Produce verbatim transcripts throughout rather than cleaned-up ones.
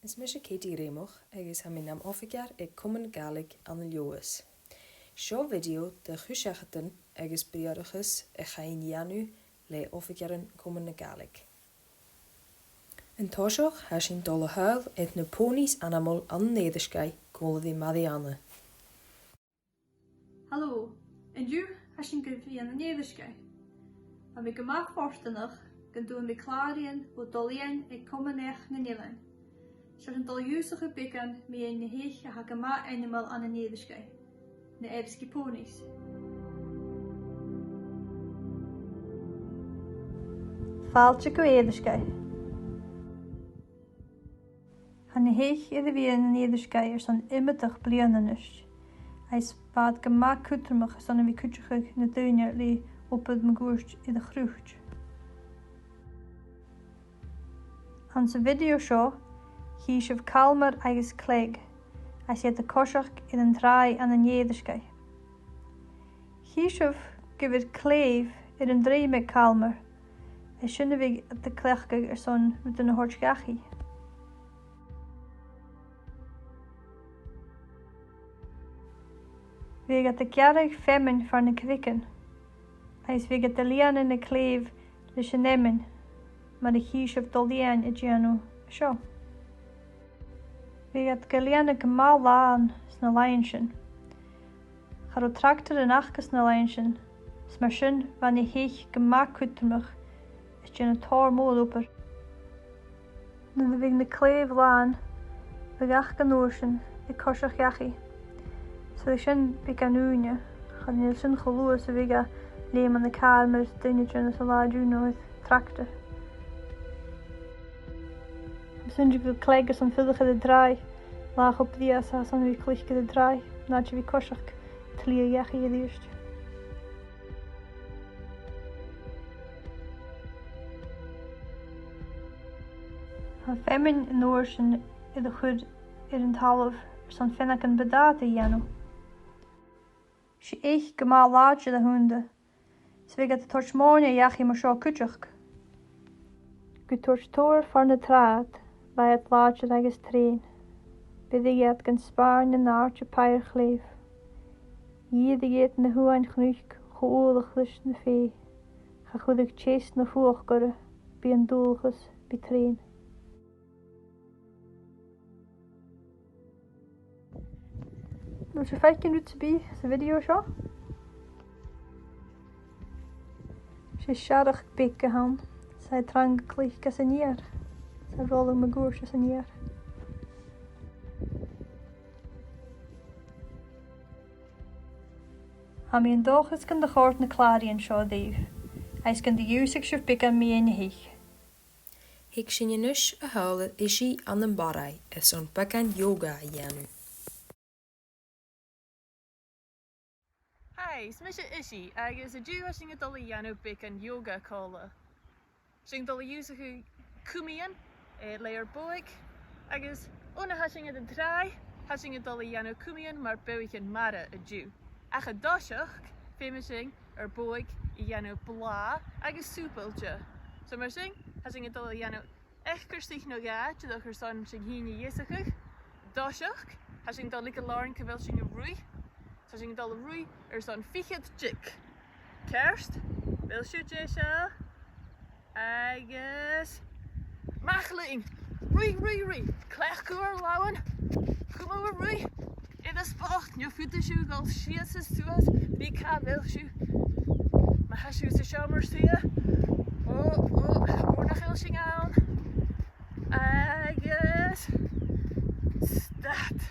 Is mise Katie Reamach agus tha mi nam oifigear aig Comann na Gàidhlig ann an Leòdhas. Seo video de chur-seachadan agus briathrachas a chaidh a dhèanamh le oifigearan Comann na Gàidhlig. An toiseach, tha sinn a' dol a thadhal air na ponies ainmeil ann an Èirisgeigh còmhla ri Marianne. Halò, an-diugh tha sinn gu bhith ann an Èirisgeigh. Tha mi gu math fortanach gun d' fhuair mi clàradh o Dhòmhnall Iain aig Comann Each nan Eilean. 'S e sinn a' dol a dh'ionnsachadh beagan mu dheidhinn na h-eich a tha gu math ainmeil ann an Èirisgeigh, na Eriskay ponies. Fàilte gu Èirisgeigh. Tha na h-eich air a bhith ann an Èirisgeigh airson iomadach bliadhna a-nis, agus bha iad gu math cudromach airson a bhith a' cuideachadh na daoine le obair mun cuairt air a' chroit. Anns a' video seo, chì sibh Calmar agus Clegg, agus iad a' coiseachd air an tràigh ann an Èirisgeigh. Chì sibh gu bheil clèibh air an druim aig Calmar, is sin a bhiodh iad a' cleachdadh airson rudan a thoirt dhachaigh. Bhiodh iad a' gearradh feamainn far na creagan, agus bhiodh iad a' lìonadh na clèibh leis an fheamainn, mar a chì sibh Dòmhnall Iain a' dèanamh an seo. Bhiodh iad ga lìonadh gu math làn sna làithean sin. Cha robh tractar aca sna làithean sin, is mar sin bha na h-eich gu math cudromach is a' dèanamh tòrr mòr obair. Nuair a bhiodh na clèibh làn, bhiodh iad an uair sin a' coiseachd dhachaigh. 'S bhiodh sin beagan ùine, chan eil sin cho luath 's a bhiodh e leum ann an càr mar a tha daoine a' dèanamh san latha an-diugh no air tractar. Tha mi a' smaoineachadh gu bheil Clegg airson fuireach air an tràigh, latha cho brèagha 's a tha e airson a bhith a' cluich air an tràigh, no a bhith a' coiseachd a' tilleadh dhachaigh a-rithist. Tha feamainn an uair sin air a chur air an talamh airson feannagan buntàta a dhèanamh. 'S e eich gu math làidir a th' annta, 's bhiodh iad a' toirt mòine dhachaigh mar seo cuideachd. Gu toirt todhar far na tràghad, bha iad làidir agus treun. Bheireadh iad gun spàirn an àirde pàidhir chlèibh. Dh'iarradh iad na h-uain chnuic cho uallach ris na fèidh. Cha chuireadh teas no fuachd orra, bidh an dualchas, bidh treun. An bheil sibh a' faicinn rud sam bith sa video seo? 'S e searrach beag a th' ann, 's e trang a' cluich às an fheur, 's e rola mun cuairt às an fheur. Tha mi an dòchas gun do chòrd na clàraidhean seo ribh, agus gun do dh'ionnsaich sibh beagan mu dheidhinn na h-eich. Thèid sinn a-nis a thadhal air Ishi ann am Barraigh airson beagan yoga a dhèanamh. Hi, is mise Ishi, agus an-diugh tha sinn a' dol a dhèanamh beagan yoga còmhla. Tha sinn a' dol a dh'ionnsachadh cumaidhean, eh, le ar bodhaig, agus on a tha sinn air an tràigh, tha sinn a' dol a dhèanamh cumaidhean mar bheathaichean-mara an-diugh. Ach an toiseach, feumaidh sinn ar bodhaig a dhèanamh blàth agus sùbailte. So mar sin, tha sinn a' dol a dhèanamh eacarsaich no dhà, dìreach airson sinn fhìn a dheasachadh. An toiseach, tha sinn a' dol a leigeil oirnn gu bheil sinn a' ruith. Tha sinn a' dol a ruith airson fichead diog. Ceart? A bheil sibh deiseil? Agus mach leinn! Ruith, ruith, ruith! Cleachd ur làmhan! Cumaibh a' ruith! Air an spot, no faodaidh sibh a dhol sìos is suas, bidh càil a bheil sibh. Ma tha sibh sa seòmar suidhe, o, o, o, nach eil sinn ann. Agus start.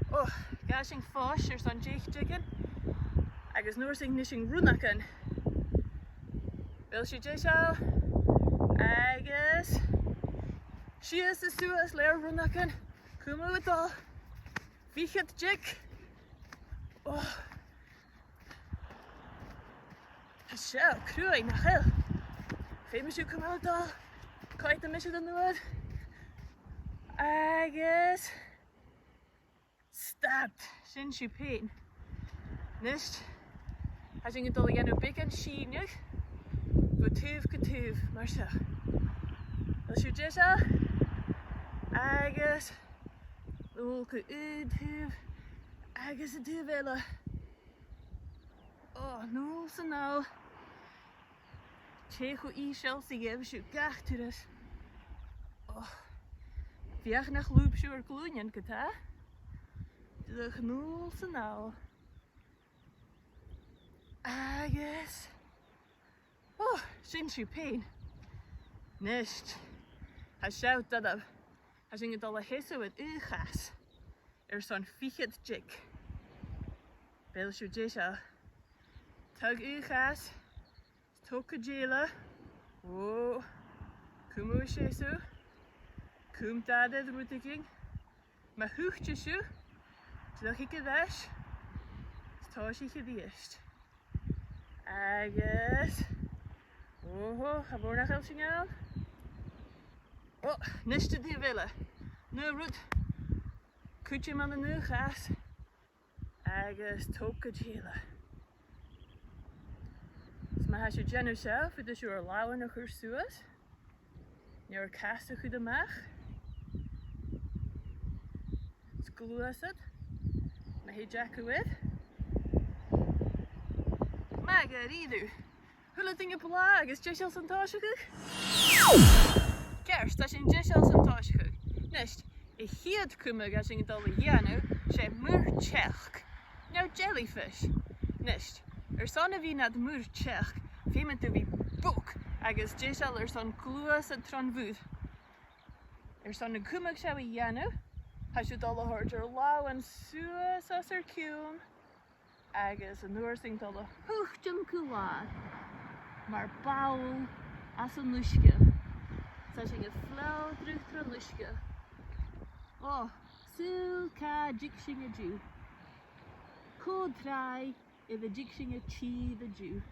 O, gabhaidh sinn fois airson deich diogan. Agus an uair sin, nì sinn rionnagan. A bheil sibh deiseil? Agus sìos is suas le rionnagan. Cumaibh a' dol. Fichead diog. O. Tha seo cruaidh, nach eil? Feumaidh sibh cumail a' dol. Coimhead mise an uair. Agus start. Sin sibh fhèin. A-nis, tha sinn a' dol a dhèanamh beagan sìneadh bho taobh gu taobh, mar seo. A bheil sibh deiseil? Agus a' dol gu aon taobh agus an taobh eile. Ò, a-null 's a-nall. Tha e cho ìosal 's a gheibh sibh gach turas. Ò, feuch nach lùb sibh ur glùinean, ge-tà. Dìreach a-null 's a-nall. Agus, ò, sin sibh fhèin. A-nis, tha seo doirbh. Tha sinn a' dol a sheasamh air aon chas airson fichead diog. A bheil sibh deiseil? Tog aon chas, tog a dh'eile. Ò, cumaibh a' seasamh. Cùm dà rud air rudeigin. Ma thuiteas sibh, dìreach thig air ais, is tòisich a-rithist. Agus, oho, tha mòran nach eil sinn ann. Ò, a-nis an taobh eile. An aon rud, cuideam ann an aon chas, agus tog gu tìr. Is ma tha sibh a' dèanamh seo, faodaidh sibh ur làmhan a chur suas, no ur cas a chur a-mach. Is gluasad, ma thèid agaibh air. Math dha-rìribh. A h-uile duine blàth agus deiseil airson tòiseachadh? Ceart, tha sinn deiseil airson tòiseachadh. A-nis, a' chiad chumadh a tha sinn a' dol a dhèanamh, 's e muir-teachd, no jellyfish. A-nis, airson a bhith nad mhuir-teachd, feumaidh tu bhith bog agus deiseil airson gluasad tron mhuir. Airson an cumadh seo a dhèanamh, tha sibh a' dol a thoirt ur làmhan suas os ur cionn, agus an uair sin a' dol a thuiteam gu làr, mar ball às an uisge. Tha sinn a' flòdraigeadh tron uisge. Ò, saoil càit an tig sinn an-diugh. Cò an tràigh air an tig sinn a tìr an-diugh.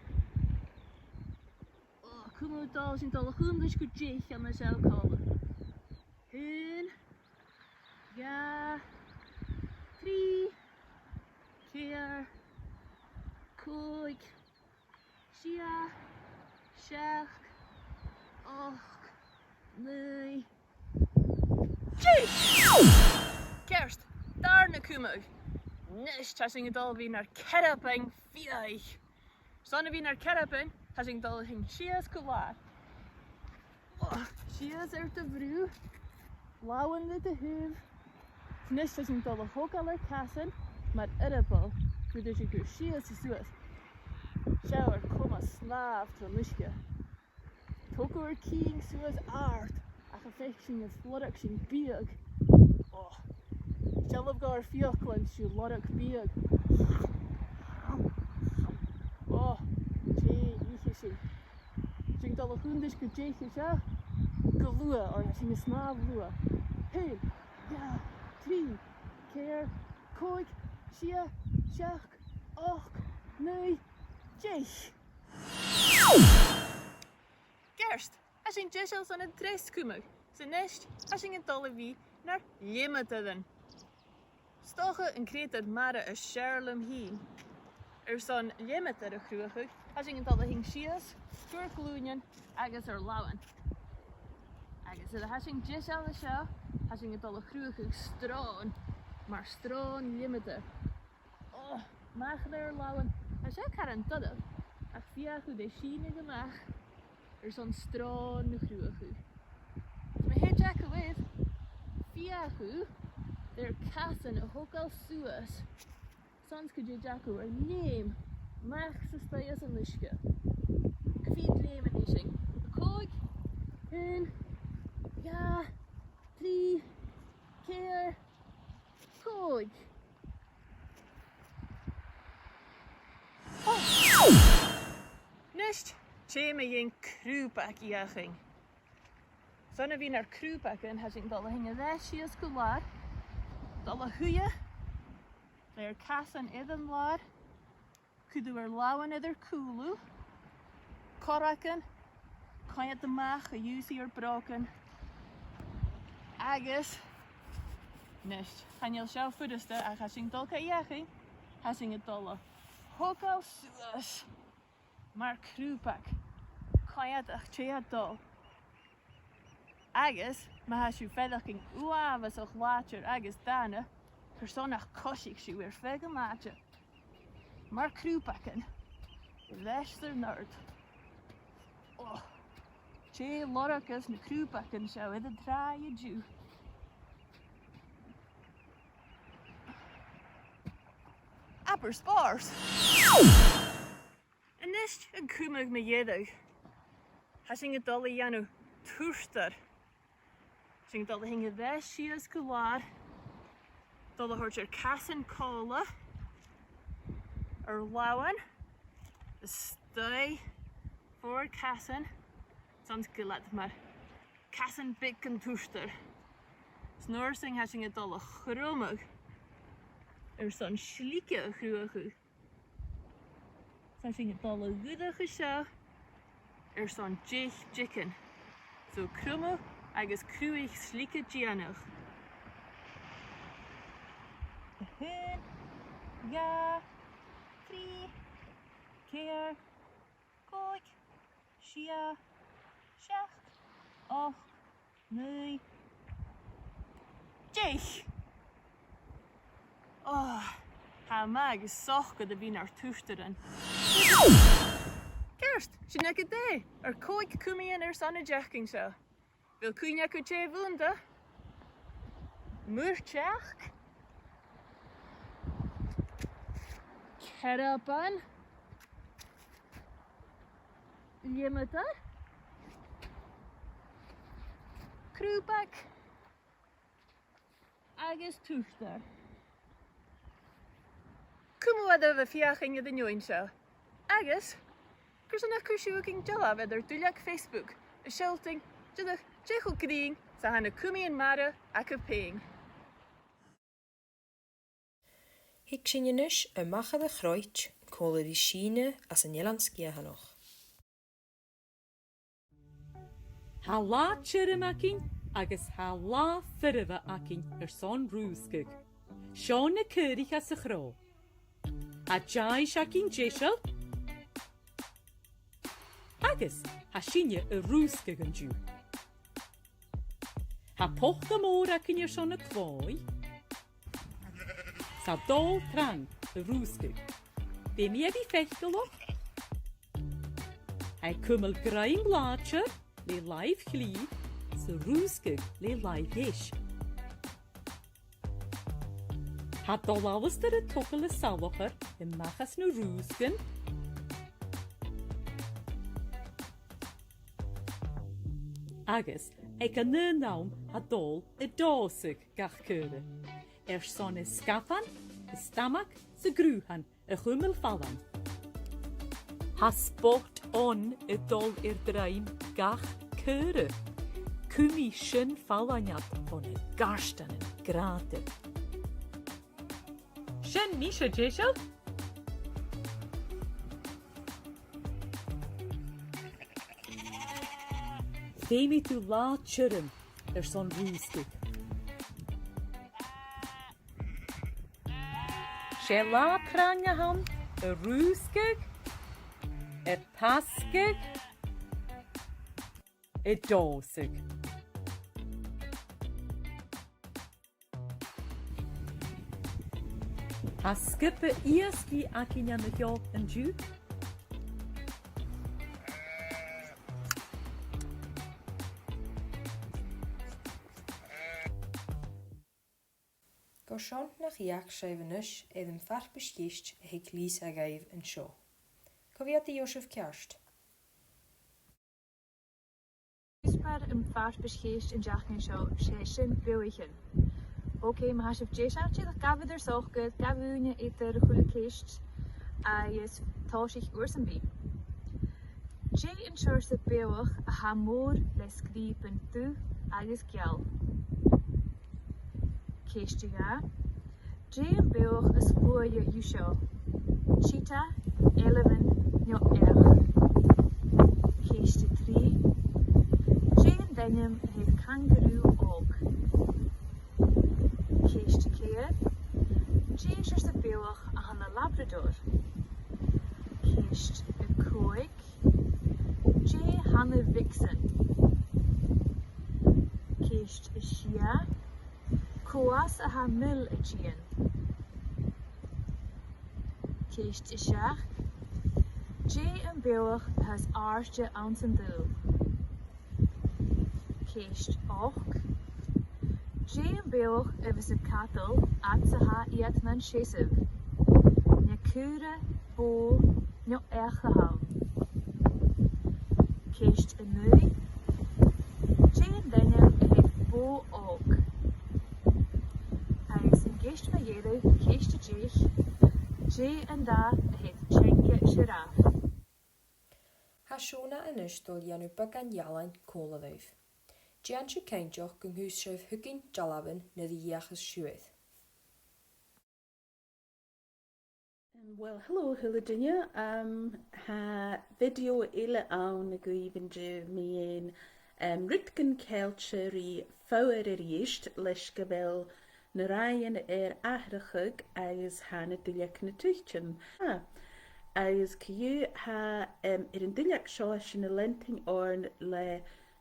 Ò, cumaibh a' dol, sinn a' dol a chunntadh gu deich an seo còmhla. Aon, dhà, trì, ceithir, còig, sia, seachd, ochd, naoi, deich. Ceart, dàrna cumadh. A-nis, tha sinn a' dol a bhith nar cearbain fiadhaich. Airson a bhith nar cearbain, tha sinn a' dol a thighinn sìos gu làr. Ò, sìos air do bhrù, làmhan ri do thaobh. A-nis tha sinn a' dol a thogail ar casan mar earball, faodaidh sibh a chur sìos is suas. Seo ar comas snàmh tron uisge. Togaibh ur cinn suas àrd, ach am faic sinn is lorg sinn biadh. Ò, seallaibh dhomh ur fiaclan, sibh a' lorg biadh. Ò, dè ithidh sinn? Sinn a' dol a chunntadh gu deich an seo gu luath, oir tha sinn a' snàmh luath. Aon, dhà, trì, ceithir, còig, sia, seachd, ochd, naoi, deich. Ceart, tha sinn deiseil airson an treas cumadh. Is a-nis, tha sinn a' dol a bhith nar leumadairean. 'S dòcha an creutair mara as fheàrr leam fhìn. Airson leumadar a chruthachadh, tha sinn a' dol a thighinn sìos gu ar glùinean agus ar làmhan. Agus nuair a tha sinn deiseil an seo, tha sinn a' dol a chruthachadh sròn, mar sròn leumadair. Ò, a-mach le ur làmhan. Tha seo caran doirbh, ach feuchaibh ri sìneadh a-mach airson sròn a chruthachadh. Is ma thèid agaibh air, feuchaibh ri ur casan a thogail suas, 's ann gun tèid agaibh air leum a-mach 's a-staigh às an uisge. Gu fìor leum a-nis. Còig, aon, dhà, trì, ceithir, còig. A-nis, tha mi a' dol a dhèanamh crùbag fheuchainn. Airson a bhith nar crùbagan, tha sinn a' dol a thighinn air ais sìos gu làr, a' dol a shuidhe le ur casan air an làr, cuiridh sibh ur làmhan air ur cùlaibh, corragan, coimhead a-mach a dh'ionnsaigh ur brògan. Agus, a-nis, chan eil seo furasta, ach tha sinn a' dol ga fheuchainn, tha sinn a' dol a thogail suas mar crùbag. Coimhead ach tè a' dol. Agus Ma tha sibh a' faireachdainn uabhasach làidir agus dàna, carson nach coisich sibh air feadh an àite mar crùbagan leis an àird. Oh, dè lorgas na crùbagan seo air an tràigh an-diugh? Abair spòrs! A-nis, an cumadh mu dheireadh, tha sinn a' dol a dhèanamh turtar. Tha sinn a' dol a thighinn air ais sìos gu làr, dol a thoirt ar casan còmhla, ar làmhan a-staigh fo ar casan, 's ann 's gu leòr mar casan beaga an turtair. Is an uair sin tha sinn a' dol a chromadh airson slige a chruthachadh. Tha sinn a' dol a dh'fhuireach an seo airson deich diogan. So cromadh agus cruthaich slige dìonach. A h-aon, dhà, trì, ceithir, còig, sia, seachd, ochd, naoi, deich. Oh, tha e math agus socair a bhith nar turtairean. Ceart, sin agad e, ar còig cumaidhean airson an t-seachdain seo. A bheil cuimhne agaibh dè bh' annta? Muir-teachd. Cearban. Liomadair. Crùbag. Agus turtar. Cumaibh a' feuchainn air an fheadhainn seo. Agus, carson nach cuir sibh thugainn dealbh air ar duilleag Facebook, a' sealltainn dè cho grinn 's a tha na cumaidhean mara agaibh fhèin. Thig sinn a-nis a-mach air a' chroit còmhla ri Sìne às an Eilean Sgitheanach. Tha latha tioram againn agus tha latha foirfe againn airson rùsgadh. Seo na caoraich às a' chrodh. Tha Deais againn deiseil. Agus tha sinne a' rùsgadh an-diugh. Tha pota mòr againn airson a' clòimh. 'S tha Dòmhnall Trang a' rùsgadh. Feumaidh e bhith faiceallach. Tha e a' cumail grèim làidir le làimh chlì 's a' rùsgadh le làimh dheis. Tha Dòmhnall Alasdair a' togail an salachar a-mach às na rùsgan. Agus aig an aon àm tha Dòmhnall a' dòsaigeadh gach caora, airson an sgafann, an stamag 's an grùthan a chumail fallain. Tha spot-on a' dol air druim gach caora. Cumaidh sin fallain iad bho na gàirdeanan grànda. Sin mise deiseil. Feumaidh tu latha tioram airson rùsgadh. 'S e latha trang a th' ann a' rùsgadh, a' pasgadh, a' dòsaigeadh. Tha sgioba iasgaich againn an seo an-diugh. Carson nach fheuch sibh a-nis air am farpais-cheist a thig leis dhuibh an seo? Cò mheud a gheibh sibh ceart? Cuspair am farpais-cheist an t-seachdain seo, 's e sin beathaichean. Ok, ma tha sibh deiseil, dìreach gabhaibh ur socair, gabhaibh ùine eadar a h-uile ceist, agus tòisich uair sam bith. Dè an seòrsa beathach a tha mòr le sgrìoban dubh agus geal? Ceist a dhà. Dè am beathach as luaithe dhiubh seo? Cheetah, ailbhean no each? Ceist a trì. Dè an t-ainm a th' air kangaroo òg? Ceist a ceithir. Dè an seòrsa beathach a th' ann an Labrador? Ceist a còig. Dè th' ann an vixen? Ceist a sia. Cò às a tha mil a' tighinn? Ceist a seachd. Dè am beathach a tha as àirde anns an t-saoghal? Ceist ochd. Dè am beathach a bhios a' cadal fhad 's a tha iad nan seasamh? Na caoraich, bò no each a th' ann? Ceist a naoi. Dè an duine a th' aig bò òg? Agus an ceist mu dheireadh, ceist a deich. Dè an dath a th' aig teanga sioraf? Tha Shona a-nis a' dol a dhèanamh beagan ealain còmhla ribh. Dèan sibh cinnteach gun cuir sibh thugainn dealbhan nuair a dh'fheuchas sibh. Um, well, hello, a h-uile duine. Um, tha video eile ann agaibh an-diugh mu dheidhinn, um, rudeigin ceangailte ri foghar a-rithist, leis gu bheil na ràithean air atharrachadh agus tha na duilleagan a' tuiteam. Ah, agus co-dhiù, tha, um, air an duilleag seo, tha sinn a' leantainn oirnn le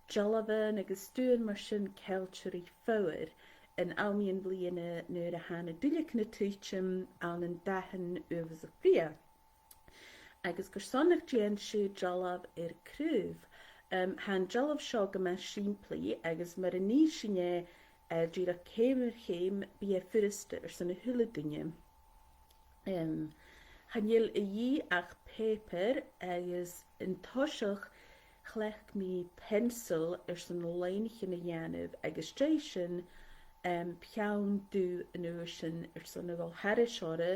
dealbhan agus stuth mar sin ceangailte ri foghar, an àm den bhliadhna nuair a tha na duilleagan a' tuiteam ann an dathan uabhasach brèagha. Agus gu sònraichte, dèan sibh dealbh air craobh. Um, tha an dealbh seo gu math sìmplidh, agus mura nì sinn e, eh, dìreach ceum air cheum, bidh e furasta airson a h-uile duine. Um, chan eil a dhìth ach pàipear, agus an toiseach chleachd mi peansail airson na loidhnichean a dhèanamh, agus às dèidh sin, um, peann dubh an uair sin airson a dhol thairis orra,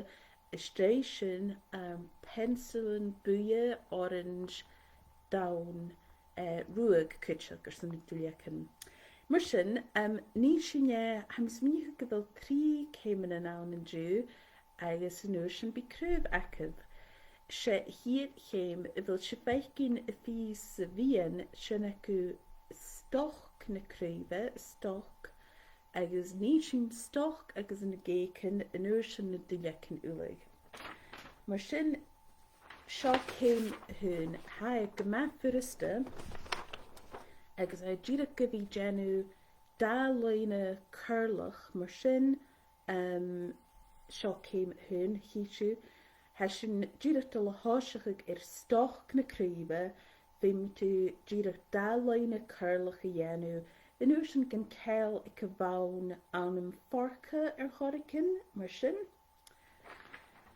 às dèidh sin, um, peansailean buidhe, orains, donn, eh, ruadh cuideachd airson na duilleagan. Mar sin, um, nì sinn e, tha mi a' smaoineachadh gu bheil trì ceumannan ann an-diugh, agus an uair sin bidh craobh agaibh. 'S e a' chiad cheum, a bheil sibh a' faicinn a' phìos sa mheadhan, sin agaibh stoc na craoibhe, stoc, agus nì sinn stoc agus na geugan, an uair sin na duilleagan uile. Mar sin, seo ceum a h-aon. Tha e gu math furasta, agus tha e dìreach gu bhith a' dèanamh dà loidhne coirleach, mar sin, um, seo ceum a h-aon, chì sibh. Tha sinn dìreach a' dol a thòiseachadh air stoc na craoibhe, feumaidh tu dìreach dà loidhne coirleach a dhèanamh, an uair sin gun ceangal aig a' bhonn ann am forca air choreigin, mar sin.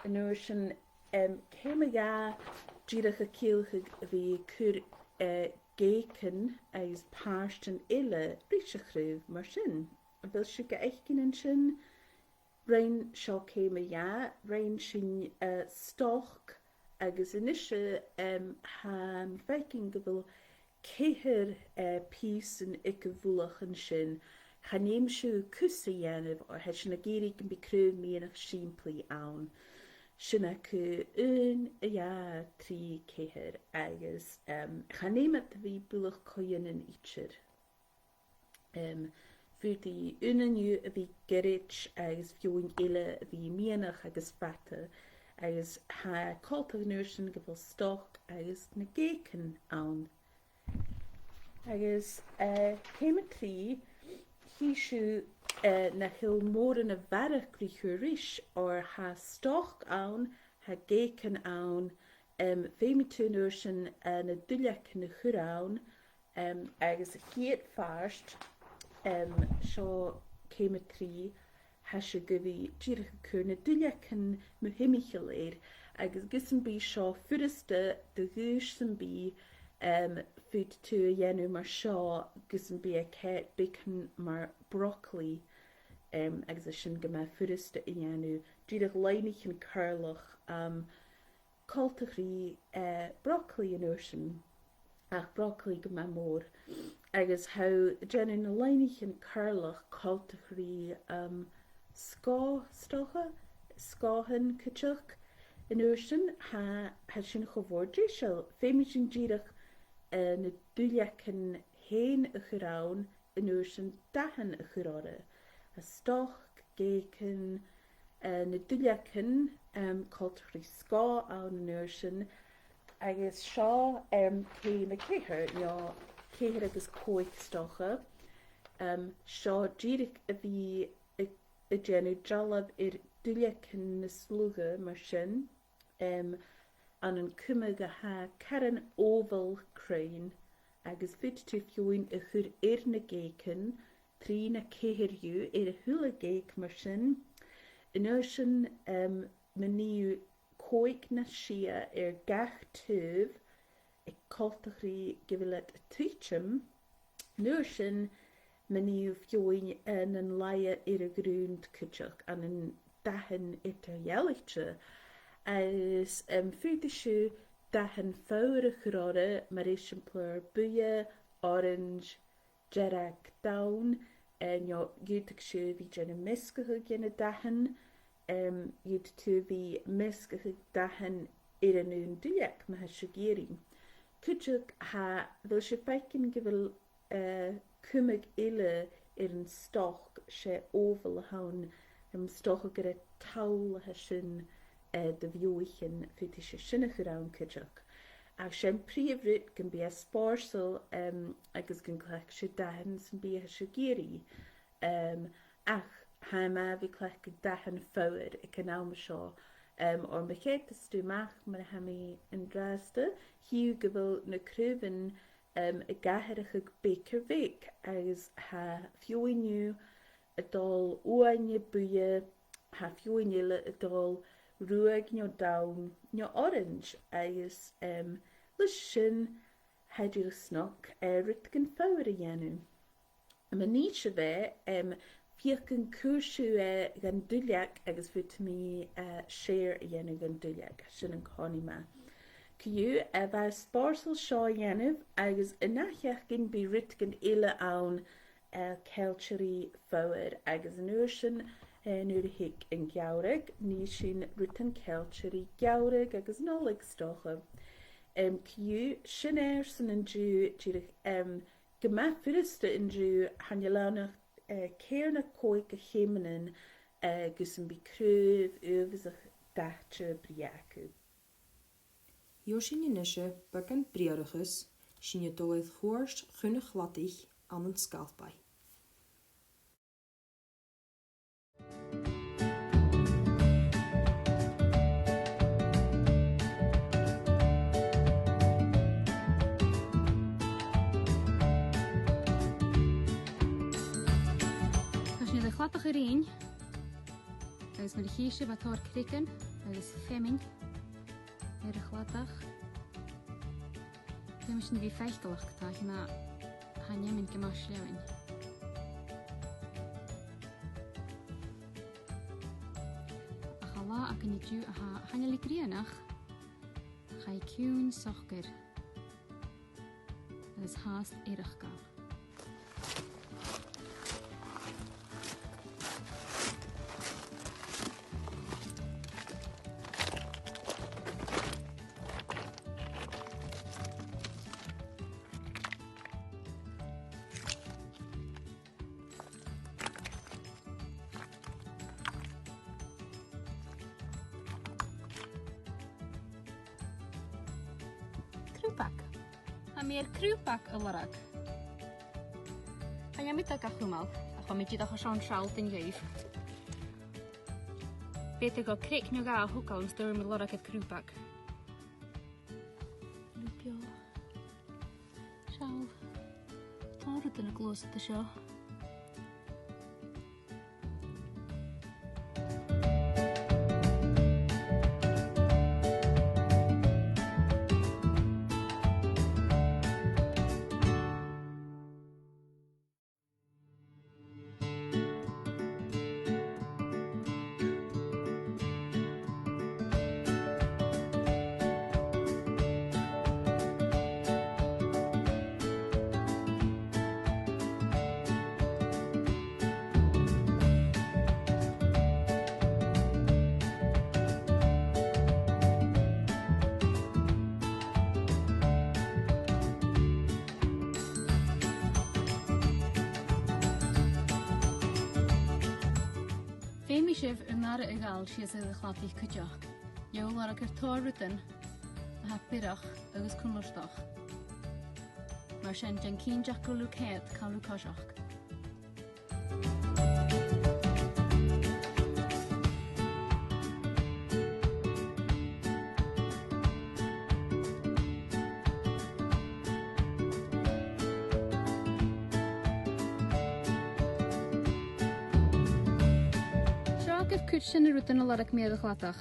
An uair sin, em, ceum a dhà, dìreach a' ciallachadh a bhith a' cur, eh, geugan agus pàirtean eile ris a' chraobh, mar sin. A bheil sibh ga fhaicinn an sin? Rinn seo ceum a dhà, rinn sinn, eh, stoc, agus a-nise, em, tha mi a' faicinn gu bheil ceithir, eh, pìosan aig a' mhullach an sin. Chan fheum sibh cus a dhèanamh, oir tha sinn ag iarraidh gum bi craobh meadhanach sìmplidh ann. Sin agaibh aon, a dhà, trì, ceithir, agus, em, chan fheum iad a bhith buileach co-ionann idir. Em, faodaidh aon dhiubh a bhith goirid agus feadhainn eile a bhith meadhanach agus fada, agus tha e coltach an uair sin gu bheil stoc agus na geugan ann. Agus, eh, ceum a trì, chì sibh, eh, nach eil mòran a bharrachd ri chur ris, oir tha stoc ann, tha geugan ann, em, feumaidh tu an uair sin, eh, na duilleagan a chur ann, em, agus a' chiad phàirt, em, seo ceum a trì, tha sibh gu bhith dìreach a' cur na duilleagan mu thimcheall air, agus gus am bi seo furasta do dhuais sam bith, em, faodaidh tu a dhèanamh mar seo, gus am bi e ceart beagan mar broccoli, em, agus tha sin gu math furasta a dhèanamh, dìreach loidhnichean coirleach, em, coltach ri, eh, broccoli an uair sin, ach broccoli gu math mòr. Agus tha thu a' dèanamh na loidhnichean coirleach coltach ri, um, sgò-, 's dòcha, sgòthan cuideachd. An uair sin, tha, tha sin cho mòr deiseil. Feumaidh sinn dìreach, eh, na duilleagan fhèin a chur ann, an uair sin dathan a chur orra. Tha stoc, geugan, eh, na duilleagan, em, coltach ri sgò ann an uair sin, agus seo, em, ceum a ceithir, no ceithir agus còig 's dòcha. Em, seo dìreach a bhith a', a' dèanamh dealbh air duilleagan na sluagh mar sin, em, ann an cumadh a tha caran oval cruinn, agus faodaidh tu feadhainn a chur air na geugan, trì no ceithir dhiubh air a h-uile geug mar sin. An uair sin, em, ma nì thu còig no sia air gach taobh, a' coltach ri gu bheil iad a' tuiteam. An uair sin, ma nì thu feadhainn, eh, nan laighe air a' ghrunnd cuideachd, ann an dathan eadar-dhealaichte. Agus, em, faodaidh sibh dathan foghair a chur orra, mar eisimpleir buidhe, orains, dearg, donn, eh, no dh'fhaodadh sibh a bhith a' dèanamh measgachadh dhe na dathan, em, dh'fhaodadh tu a bhith a' measgachadh dathan air an aon duilleag, ma tha sibh ag iarraidh. Cuideachd tha, bheil sibh a' faicinn gu bheil, eh, cumadh eile air an stoc, 's e oval a th' ann, em, 's dòcha gur e toll a tha sin, eh, do bheathaichean, faodaidh sibh sin a chur ann cuideachd. Ach 's e am prìomh rud gum bi e spòrsail, em, agus gun cleachd sibh dathan sam bith a tha sibh ag iarraidh. Em, ach tha e math a bhith a' cleachdadh dathan foghair aig an àm seo. Em, oir ma choimheadas tu a-mach mar a tha mi an-dràsta, chì thu gu bheil na craobhan, em, ag atharrachadh beag air bheag, agus tha feadhainn dhiubh a' dol uaine buidhe, tha feadhainn eile a' dol ruadh no donn no orains, agus, em, leis sin, tha e dìreach snog, eh, rudeigin foghair a dhèanamh. Ma nì sibh e, em, feuch an cuir sibh e dhan duilleag agus faodaidh mi, eh, share a dhèanamh dhan duilleag, sin an-còmhnaidh math. Co-dhiù, eh, bha e spòrsail seo a dhèanamh agus an ath-sheachdain bidh rudeigin eile ann, eh, ceangailte ri foghair agus an uair sin, eh, nuair a thig an geamhradh, nì sinn rudan ceangailte ri geamhradh agus Nollaig 's dòcha. Em, co-dhiù, sin e airson an-diugh, dìreach, em, gu math furasta an-diugh, chan eil ann ach, eh, ceithir no còig de cheumannan, eh, gus am bi craobh uabhasach dathte brèagha agaibh. Gheibh sinn a-nise beagan briathrachas, sinn a' dol air chuairt chun a' chladaich ann an Sgalpaigh. Tha sinn air a' chladach a ruighinn, agus mar a chì sibh, tha tòrr creagan agus feamainn air a' chladach. Feumaidh sinn a bhith faiceallach, tha e na, tha an fheamainn gu math sleamhainn. Ach tha latha againn an-diugh a tha, chan eil i grianach, tha i ciùin socair agus fhathast eireachdail. Crùbag. Tha mi air crùbag a lorg. Chan eil mi dol ga chumail, ach bha mi dìreach airson sealltainn dhuibh. B' fheudar dhomh creag no dhà a thogail mus do dh'fhuair mi lorg air crùbag. Lùb beò. Seall. Tha rudan a' gluasad an seo. Feumaidh sibh ur n-aire a ghabhail sìos air a' chladaich cuideachd. Gheibh thu lorg air tòrr rudan a tha biorach agus cunnartach. Mar sin, dèan cinnteach gu bheil thu ceart càil thu coiseachd. gur cuid sin na rudan a lorg mi air a' chladach.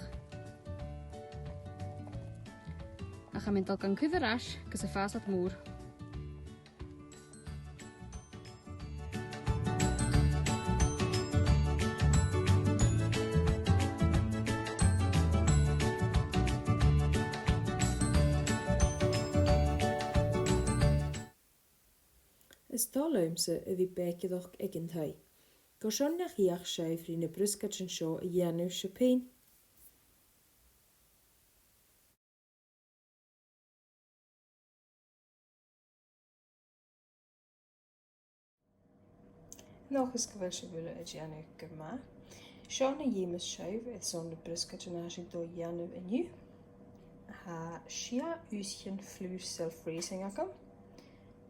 Ach tha mi a' dol gan cur air ais gus am fàs iad mòr. Is toil leamsa a bhith a' bèicearachd aig an taigh. Carson nach fheuch sibh ri na briosgaidean seo a dhèanamh sibh fhèin? An dòchas gu bheil sibh uile a' dèanamh gu math. Seo na dh'fheumas sibh airson na briosgaidean a tha sinn a' dol a dhèanamh an-diugh. Tha sia unnsachan flùr self-raising agam,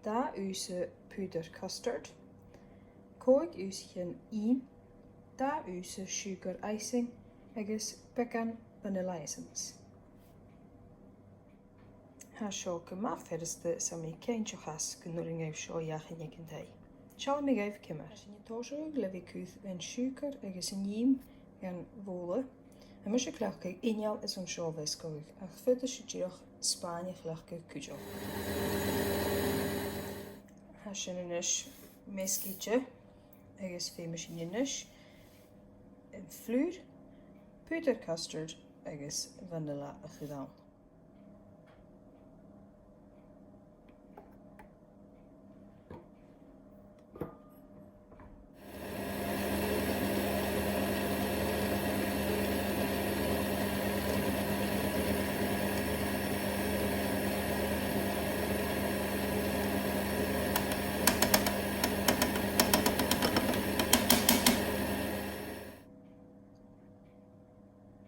dà unns a' phùdar custard, còig unnsachan ìm, dà unns a' siùcar icing agus beagan vanilla essence. Tha seo gu math furasta, 's tha mi cinnteach gun urrainn dhuibh seo a dhèanamh aig an taigh. Seallaidh mi dhuibh ciamar. Tha sinn a' tòiseachadh le bhith a' cur an siùcar agus an ìm dhan bhobhla. Tha mise a' cleachdadh inneal airson seo a mheasgachadh, ach faodaidh sibh dìreach spàin a chleachdadh cuideachd. Tha sin a-nis measgaichte agus feumaidh sinn a-nis am flùr, pùdar custard agus vanilla a chur ann.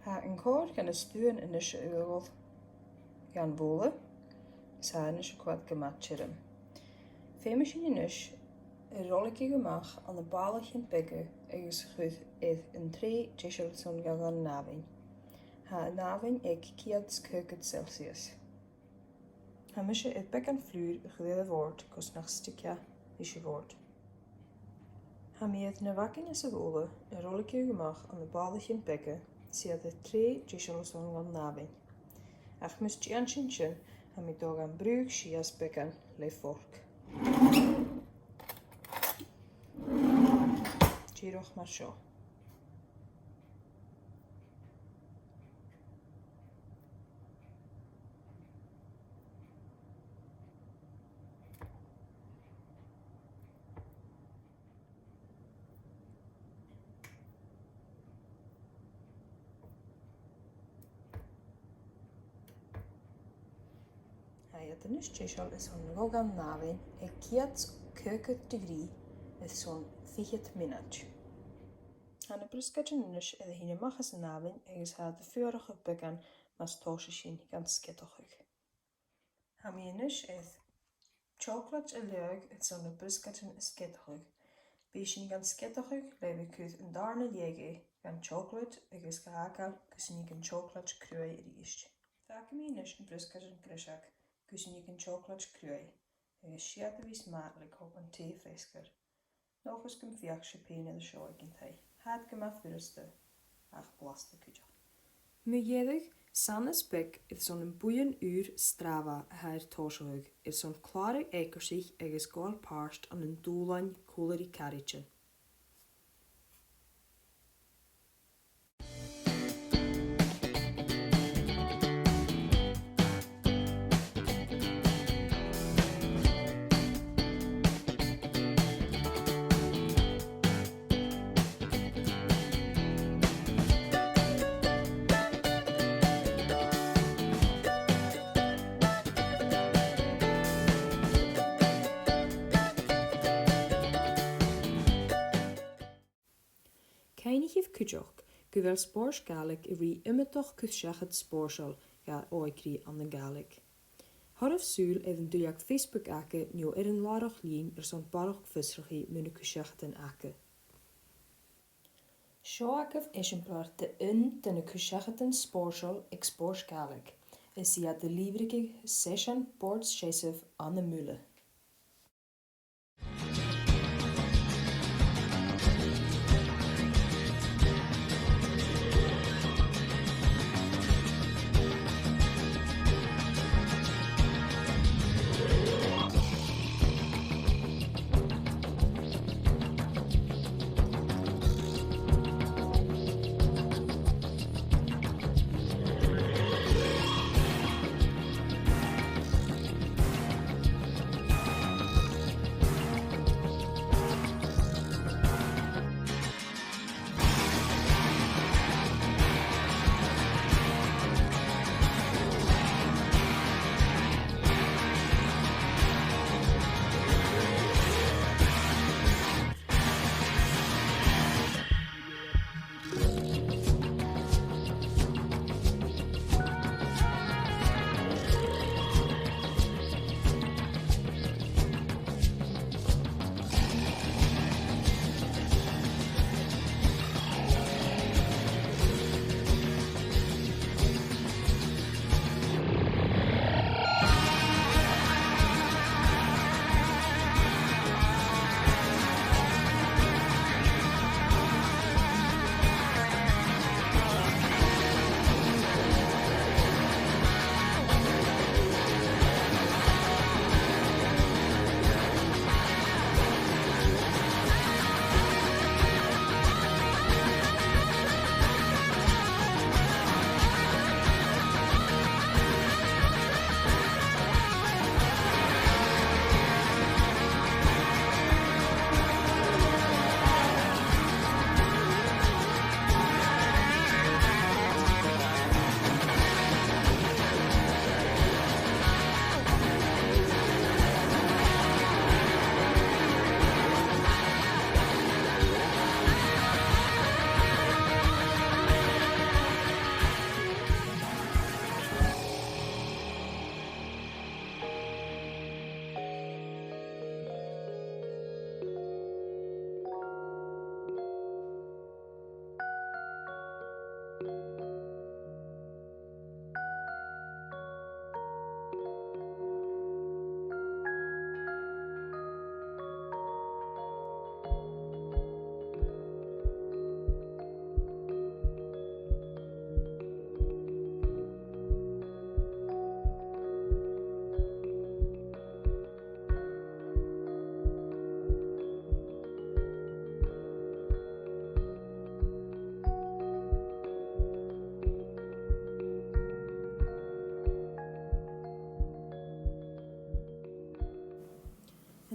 Tha an còrr dhen an stuth a-nis a' gabhail dhan bhobhla, 's tha e a-nis a' coimhead gu math tioram. Feumaidh sinn a-nis a roiligeadh a-mach ann am bàlaichean beaga agus a chur air an treidhe deiseil son gu gan an àmhainn. Tha an àmhainn aig ceud 's caogad Celsius. Tha mise air beagan flùr a chur air a' bhòrd gus nach stick e ris a' bhòrd. Tha mi air na bh' againn às a' bhobhla a roiligeadh a-mach ann am bàlaichean beaga 's iad air treidhe deiseil son gu gan an àmhainn. Ach mus dèan sinn sin, tha mi a' dol gan brùthadh sìos beagan le forc. Dìreach mar seo. Tha iad a-nis deiseil son a dhol dhan àmhainn aig ceud 's caogad degree airson fichead mionaid. Tha na briosgaidean a-nis air a thighinn a-mach às an àmhainn agus tha iad a' fuarachadh beagan mus tòisich sinn gan sgeadachadh. Tha mi a-nis air teòclaid a leaghadh airson na briosgaidean a sgeadachadh. Bidh sinn gan sgeadachadh le bhith a' cur an dàrna leth dhen teòclaid agus ga fhàgail gus an tig an teòclaid cruaidh a-rithist. Fàgaidh mi a-nis na briosgaidean greiseag gus an tig an teòclaid cruaidh, agus 's iad a bhios math le cupa tì feasgar. An dòchas gum feuch sibh fhèin air seo aig an taigh. Tha iad gu math furasta, ach blasta cuideachd. Mu dheireadh, sanas beag airson am buidheann ùr Strava a tha air tòiseachadh airson clàradh eacarsaich agus gabhail pàirt ann an dùbhlain còmhla ri caraidean. Cuimhnichibh cuideachd gu bheil Spòrs Gàidhlig a' ruith iomadach cur-seachad spòrsail dha òigridh ann an Gàidhlig. Thoiribh sùil air an duilleag Facebook aca no air an làrach-lìn airson barrachd fiosrachaidh mu na cur-seachadan aca. Seo agaibh eisimpleir de aon de na cur-seachadan spòrsail aig Spòrs Gàidhlig, is iad a' lìbhrigeadh seisean bòrd-seasamh ann am Muile.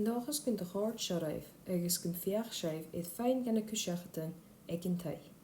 dòchas gun do chòrd seo ribh agus gum feuch sibh air feadhainn dha na cur-seachadan aig an taigh.